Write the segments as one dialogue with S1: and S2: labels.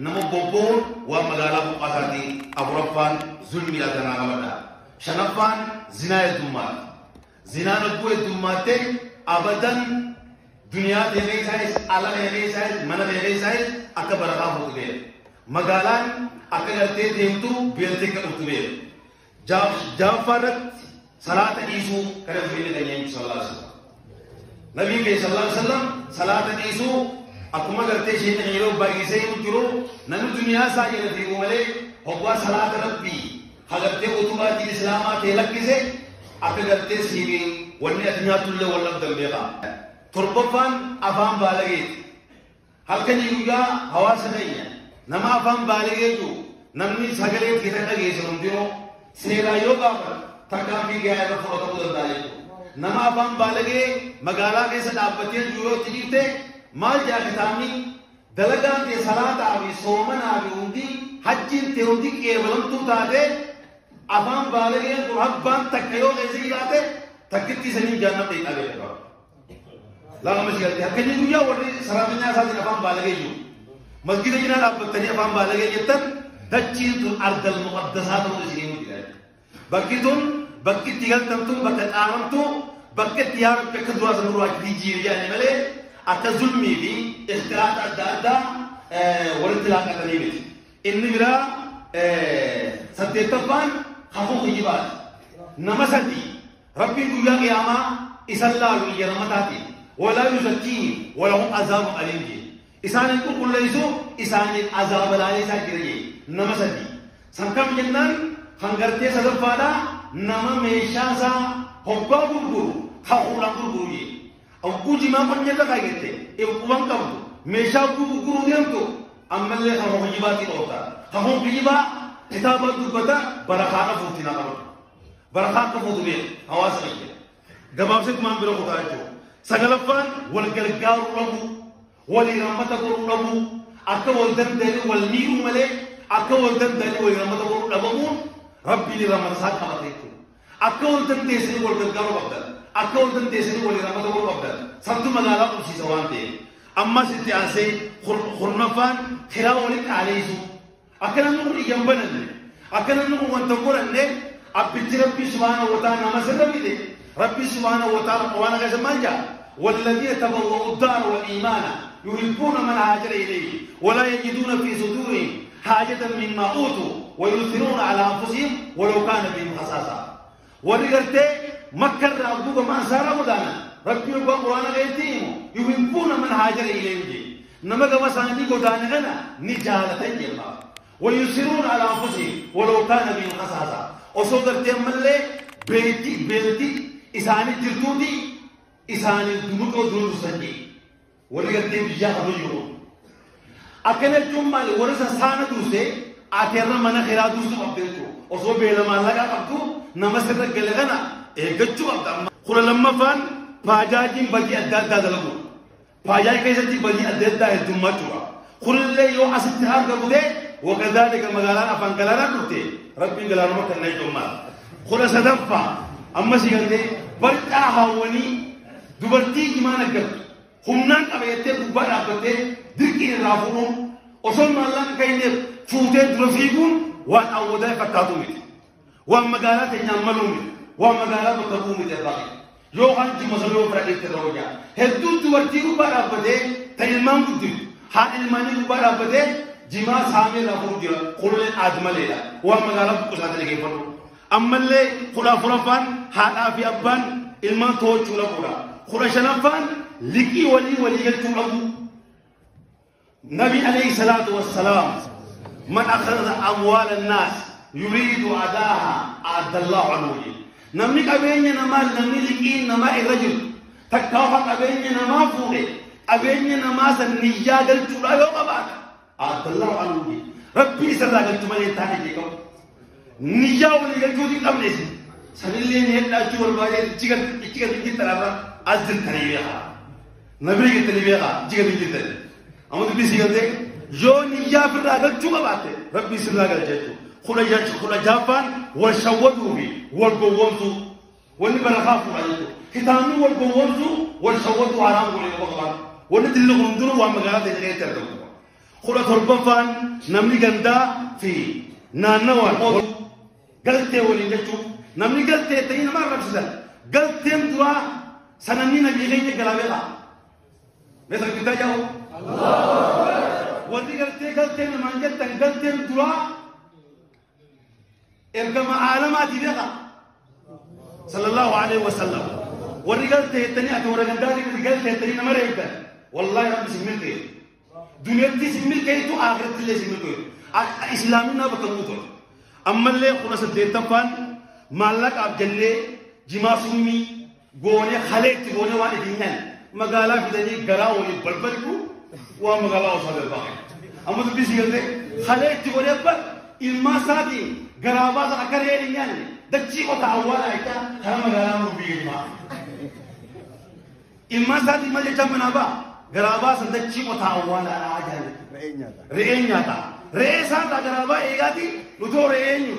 S1: Nama bobboon waan magaalaa buqqaasaati. Afuraffaan zulmii addanaa qabadha. Shanaffaan zinaa heddummaati. Zinaan hogguu heddummaatte abadan duniyaa deemee isaayis, ala deemee isaayis, mana deemee isaayis akka barakaa fuutu beeka. Magaalaan akka gartee deemtu beeltee akka dhuftu beeka. Jaaffaa irratti salaata dhiisuu kana biyya keenya sallallahu alaihi wasallam. Nabiin keenya sallallahu alaihi wasallam salaata dhiisuu akkuma gartee isheen yeroo baay'isee jiru namni duniyaa isaa jala fiigu malee hoggaa salaata rabbii hagartee utubaa diin islaamaa ta'e lakkise akka gartee siimiin wanni ati nyaattullee wal dhabdan beekaa. Torbaffaan afaan baalageeti. Halkanii guyyaa hawaasa keenya nama afaan baalageetu namni sagalee keessa dhageesse hundinuu seeraa yoo gaafatu tarkaanfii gahaa irra fudhatamuu danda'a jechuudha. Nama afaan baalagee magaalaa keessa dhaabbatee jiru yoo itti dhiifte maal jaa kitaabni dalagaan tee salaataa fi soomanaa fi hundi hajjiin tee hundi qeebalamtuu taate afaan baalageen kun abbaan takka yoo keessa jiraate takkitti sanii jahannam ta'e qabee qaba. Lama si galtee halkanii guyyaa warri saraatinyaa isaatiin afaan baalagee jiru. Masgida cinaa dhaabbattanii afaan baalagee jettan dachiin tun ardal muqaddasaa ta'uu isinii jira. Bakki tun bakki itti galtan tun bakka xaaramtu bakka itti yaa rabbi akka duraa sana duraa jijjiiri jedhani malee akka zulmii fi ikhtilaata adda addaa walitti laaqatanii miti. Inni biraa saddeettaffaan kakuu kijibaati. Nama sadi rabbiin guyyaa qiyaamaa isan laalu iyya ramataatiin walaa yuzakkiihim walahum azaabun aliim jee. Isaanin qulqulleessu isaanin azaaba laalee isaa jira jee nama sadi. San kam jennaan kan gartee sadaffaadhaa nama meeshaa isaa hoggaa gurguru kakuudhaan gurguru jee. Hogguu jimaa qonyarra kaayyette quban qabdu meeshaa hogguu gurguruu deemtu ammallee kakuu kijibaatiin oolta. Kakuun kijibaa kitaaba dubbata barakaadha fuutti na qabatu. Barakaa akka fuutu beeku hawaasa keenya. Gabaabsitumaan bira kutaa jechuudha. Sagalaffaan wal gargaaruu dhabuu, walii rammata godhuu dhabuu, akka wal danda'anii wal miidhuu malee akka wal danda'anii walii rammata godhuu dhabamuun rabbiin rammata isaa qabata jechuudha. Akka wal dandeessanii wal gargaaruu qabdan, akka wal dandeessanii walii rammata godhuu qabdan, santu magaalaa qubsiisa waan ta'eef. Ammas itti aansee kurnaffaan kiraa walii qaaleessuu. Akka namni kun iyyan bananne, akka namni kun wanta godhanne abbichi rabbii subhaanahu wa ta'ala nama sirra fide. ربي سبحانه وتعالى قوانا غير ما والذين تبوأوا الدار والإيمان يحبون من هاجر إليه ولا يجدون في صدورهم حاجة مما أوتوا ويؤثرون على أنفسهم ولو كان بهم خصاصة. ورغرت مكة ربك ما سار مدانا ربي يقول قرآن غيرتهم يحبون من هاجر إليه نما كما ساني قدانا غنا نجالة جلما ويؤثرون على أنفسهم ولو كان بهم خصاصة. وصدرت ملي بيتي بيتي isaanii jirtuuti isaanii dunuqoo dunuqsanii warri gartee biyyaa qabu jiru. Akkana jechuun maali warri sasaana dursee ati irra mana kiraa dursuu qabdu jechuudha. Osoo beela maallaqaa qabdu nama sirra gale kana eeggachuu qabda. Kudha lammaffaan baajaajiin badii adda addaa dalagu. Baajaajii keessatti badii adda addaa heddummachuudha. Kunillee yoo asitti harka butee wakadaalika magaalaan afaan galaanaa dhufte rabbiin galaanuma kan na ijommaa. Kudha sadaffaa amma si galtee barcaa hawwanii dubartii jimaan argattu humnaan qaba jettee gubbaa dhaabbattee dirqiin irraa fuudhuun osoo maallaqa kennee fuutee dura fiiguun waan awwadaa fakkaatu miti. Waan magaalaa teenyaan maluu miti. Waan magaalaa bakka bu'uu miti irraa. Yookaan jimma sana yoo fira dhiifte irra hojjaa. Hedduun dubartii gubbaa dhaabbatee ta ilmaan guddiftu haadha ilmaanii gubbaa dhaabbatee jimaa saamee irraa fuudhu jira. Kunillee aad maleedha. Waan magaalaa buqqisaatti dhageeffadhu. Ammallee kudha afuraffaan haadhaa fi abbaan ilmaan to'achuu dhabuudha. Kudha shanaffaan liqii walii walii galchuu dhabu. Nabi alayhi salaatu wassalaam man akhadha amwaala annaas yuriidu adaaha addallahu anhu jedhe. Namni qabeenya namaa namni liqii namaa irra jiru takkaa ofa qabeenya namaa fuudhe qabeenya namaa san niyyaa galchuudha yoo qabaate addallahu anhu jedhe. Rabbi isarraa galchu malee hin taane jee qabu. Niyyaa walii galchuutii qabne isin. Sanillee ni hedhaachuu barbaadee ichi gadi jirtan irra as jirtanii beekaa. Nabira jirtanii beekaa ichi gadi jirtanii. Amma dubbii si galtee yoo niyyaa ofirraa galchuu qabaatte rabbi sirraa galcha jechuudha. Kudha jaaffaan wal shawwaduu fi wal gowwoomsuu wanni barakaa fuudha jechuudha. Kitaabni wal gowwoomsuu wal shawwaduu haraam godhee qofa qabaata. Wanni dilli kun hundinuu waan magaalaa ta'e keessatti argamu. 17ffaan namni gandaa fi naannawaan galtee waliin jechuun namni galtee ta'ii nama arrabsisan galteen duraa sanamni nabii keenya galaa beekaa. Meeshaa guddaa jedhamu. Warri galtee galtee namaan jettan galteen duraa ergama aalamaatii beekaa. Sallallahu alaihi wasallam. Warri galtee jettanii ati warra gandaatii galtee jettanii nama reebdan. Wallaahi rabbi si milkeessu. Dunyatti si milkeessu akhiratti illee si milkeessu. Islaaminaa bakka guutu. Ammallee 18ffaan maallaqaaf jennee jimaa summii goonee haleetti goonee waan ittiin nyaanne magaalaa fidanii garaa waliin balballu waan magaalaa osoo darbaa. Amma dubbii si galtee haleetti goonee bar ilmaa isaatiin garaa baasan akka re'een hin nyaanne dachii qota awwaalaa jechaa karaa magaalaa rubbii gadi. Ilmaa isaatiin maal jechaa manaa ba'a garaa baasan dachii qota awwaalaa jaalladhu. Re'een nyaata. Re'ee isaan ta'a garaa ba'a eegaati nutoo re'ee eenyu.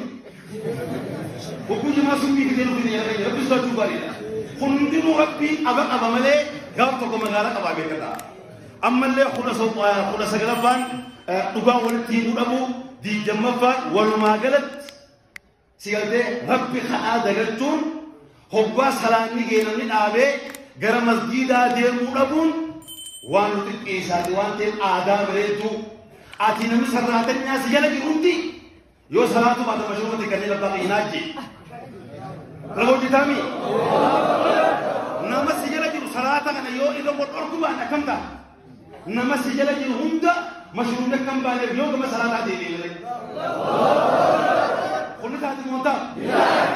S1: Hogguu jimaa summii fidee nu fidee nyaata rabbi sodaachuu gaariidha. Hundinuu rabbiin aba qaba malee gaaf tokko magaalaa qabaa beekata. Ammallee 19ffaan dhugaa walitti himuu dhabuu 20ffaan walumaa galatti si galtee rabbi kadhaa dagachuun hoggaa salaanni geenamni dhaabee gara masgiidaa deemuu dhabuun waan nu xiqqeessaati waan ta'eef aadaa bareedduu ati namni sarraatanyaa si jala jiru hundi yoo salaatu baata mashuumatti kanneen abbaa qeenaa jee. Raga hojjetaami? Nama si jala jiru salaata kana yoo irra wal dhorku baan akkam ta'a? Nama si jala jiru hunda mashuumni akkam baaneef yoo gama salaataa deebi'e malee. Kunni taate moota?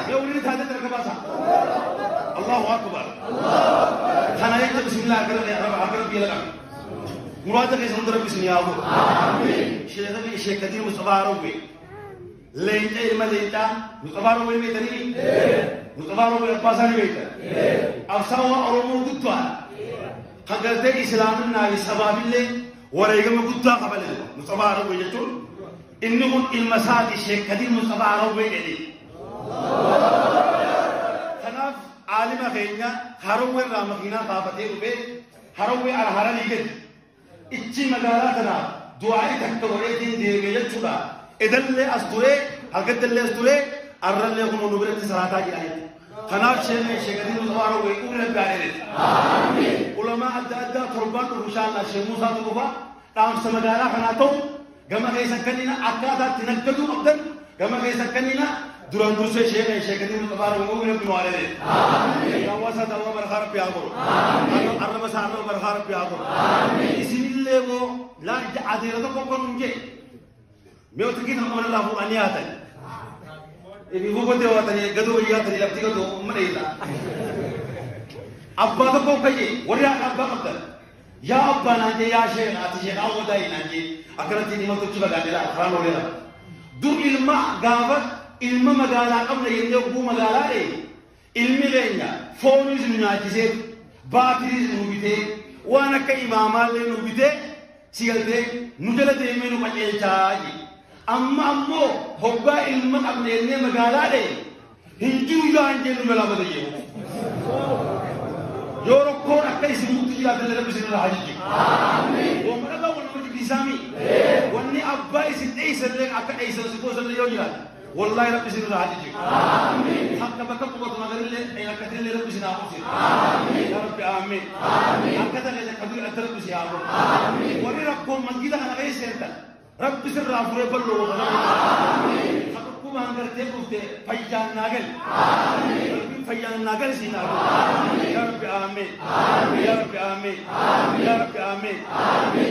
S1: Yoo waliin taate darga baasa. Allahu akbar. Kana jecha bismillah akka rabbi jala qabe. Muraada keessa hunda rabbi isin yaa godhu. Sheekha Sheekh Kadir Mustafaa Rawwee. Leenca ilma leencaa Mustafaa Rawwee beektanii? Mustafaa Rawwee abbaa isaanii beektan? Absaawaa Oromoo guddaadha. Kan galtee Islaaminaa fi sabaabillee wareegama guddaa qabale Mustafaa Rawwee jechuun inni kun ilma isaati Sheekh Kadir Mustafaa Rawwee jedhe. Kanaaf aalima keenya Harawwee irraa makiinaa baafatee dhufee Harawwee ala Hararii gadi ichi magaalaa tanaaf du'aa takka godheetiin deeme jechuudha. Edallee as turee halkaddallee as turee arrallee kun nu biratti salaataa jira jechuudha. Kanaaf Sheekh Kadir Mustafaa Rawwee umri rabbi haa dheeressu. Ulamaa adda addaa torbaan dhufu inshaAllah Sheekh Muusaatu dhufa dhaamsa magaalaa kanaa ta'u gama keessa kannina akkaataatti naggaduu qabdan gama keessa kannina duraan dursee Sheekh Kadir Mustafaa Rawwee umri rabbi haa dheeressu. Daawwaa isaa daawwaa barakaa rabbi haa godhu. Arraba isaa arraba barakaa rabbi haa godhu. Isinillee moo laa adeera tokko kan hin jee. Mee otikiin hamma irraa fuudhanii haatan. Ibi gogote waatanii gadoo wayyaa lafti gadoo ummata dheeysa. Abbaa tokko kayyee warri haadha abbaa qabdan. Yaa abbaa naan jee yaa sheekh ati sheekh awwadaa naan jee akkanatti imaltochi fagaatee karaan ooleera. Dur ilma gaafa ilma magaalaa qabna jennee oguu magaalaa dhee ilmi keenya foonis nu nyaachisee baatiriis nu bitee waan akka imaamaallee nu bitee si galtee nu jala deemee nu qajeelchaa jee. Amma ammoo hoggaa ilma qabna jennee magaalaa dhee hin jiru yoo hin jennu jalaa bada jeemu. Yoo rakkoon akka isin nutti jiraatan rabbi isin irraa haa jijjiiru. Waan dhagaa wal nama jibbisaami. Wanni abbaa isin dheeysanillee akka dheeysan si goosanillee yoo jiraate wallaahi rabbi isin irraa haa jijjiiru. Akka bakka qubatu magarillee akkatillee rabbi isin haa qubsiisu. Yaa rabbi amiin. Akka ta'e akka durii akka rabbi si haa godhu. Warri rakkoon masgiida kana keessa seentan rabbi sirraa furee bal'oo godha. Dhukkubaan gartee dhufte fayyaan naa gali. Rabbiin fayyaan naa gali siin haa godhu. Yaa rabbi amiin. Yaa rabbi amiin. Yaa rabbi amiin.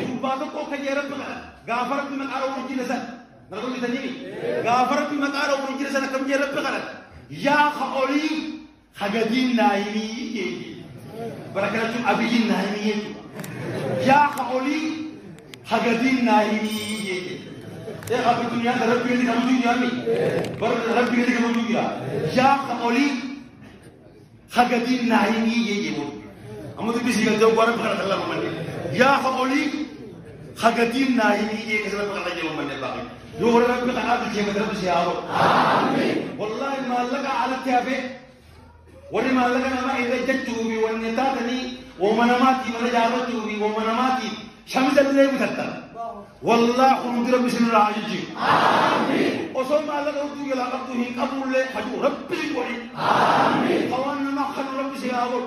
S1: Gurbaa tokko akka jee rabbi kadhata. Gaafa rabbi maqaa dhawuu jira san. Mana hojjetanii gaafa rabbi maqaa dhawuu jira san akkam jee rabbi kadhata. Yaa ka olii hagadiin naa himii jee. Bara kana jechuun abiyyiin naa himii jechuudha. Yaa ka olii hagadiin naa himii jee. Rabbi dunyaan rabbi gadi kan hojii jiraami. Rabbi gadi kan hojii jira. Yaa ka olii hagadiin naa himii jee jee. Amma dubbisi galtee oggaa rabbi kadhata lama malee. Yaa ka olii hagadiin naa himii jee keessa rabbi kadhata jee malee baaqee. Yoo warra rabbi kadhaa bilcheeffate rabbi si haa godhu. Wallaahi maallaqa alatti hafee warri maallaqa namaa irra jechuufi wanni taatanii wama namaatii mana jaarrachuufi wama namaatii shamizallee bitattan. والله خلود ربي سن راجي آمين وصوم الله ربي يلا قبضه قبول له حجو ربي قولي آمين قوانا ما خلو ربي سيابر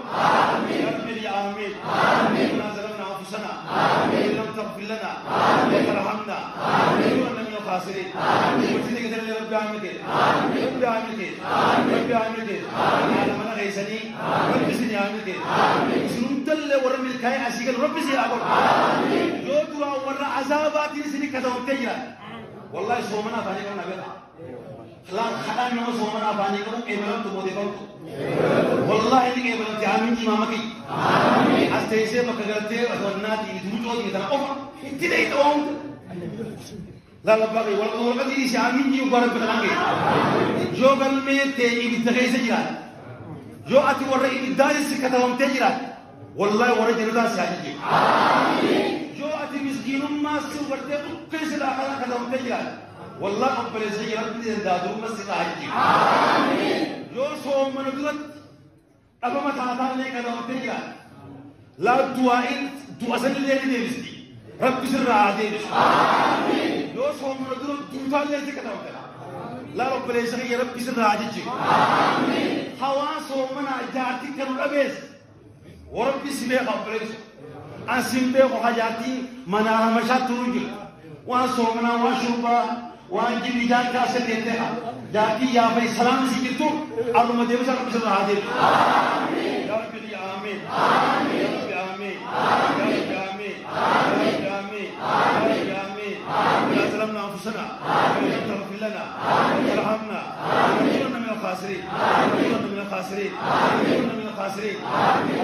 S1: آمين ربي آمين آمين ربنا ظلمنا أنفسنا آمين إن لم تغفر لنا آمين وترحمنا آمين لنكونن من الخاسرين آمين وتلك تلك ربي آمين ربي آمين ربي آمين آمين أنا غيسني ربي سني آمين آمين سنتل ورمي الكاي أسيقل ربي سيابر آمين يودوا ورا عذابات سني كذا وتجرا والله صومنا فاني كنا بيتا لا خدام نو صومنا فاني كنا إبراهيم تبودي فوق والله إنك إبراهيم تعامل إمامك آمين أستيسي بكرتي أتوناتي دموتو دي تنا أوف إنتي توم لا لا باقي ولا قدي شامين جيو بارك بتلانجي جو قلبي تيجي بتغيس جرا جو أتي ورا إداري سكتهم تجرا والله ورا جردا ساجي جو أتي مسكين ما سورته كيس لا خلا كتهم تجرا والله قبل سيد ربي دادو مسجد آجي جو صوم من قلت أبا ما تعطى لي كتهم تجرا لا دعاء دعاء سنة لي ديرستي ربي سر عادي جو صوم من قلت دعاء لي كتهم تجرا لا رب ليس غير ربي سر عادي هوا صوم من أجارتي كانوا ربيس وربي سبيه قبليس أنسيم بيه وحاجاتي منارة مشات تروجي وان صومنا وان شربا وان جيب جات كاسة تيتها جاتي يا بني سلام سيكتو أرو مديو سر ربي سر عادي يا ربي آمين يا ربي آمين يا ربي آمين يا ربي آمين يا ربي آمين لا ظلمنا أنفسنا وإن تغفر لنا وترحمنا لنكونن من الخاسرين لنكونن من الخاسرين لنكونن من الخاسرين.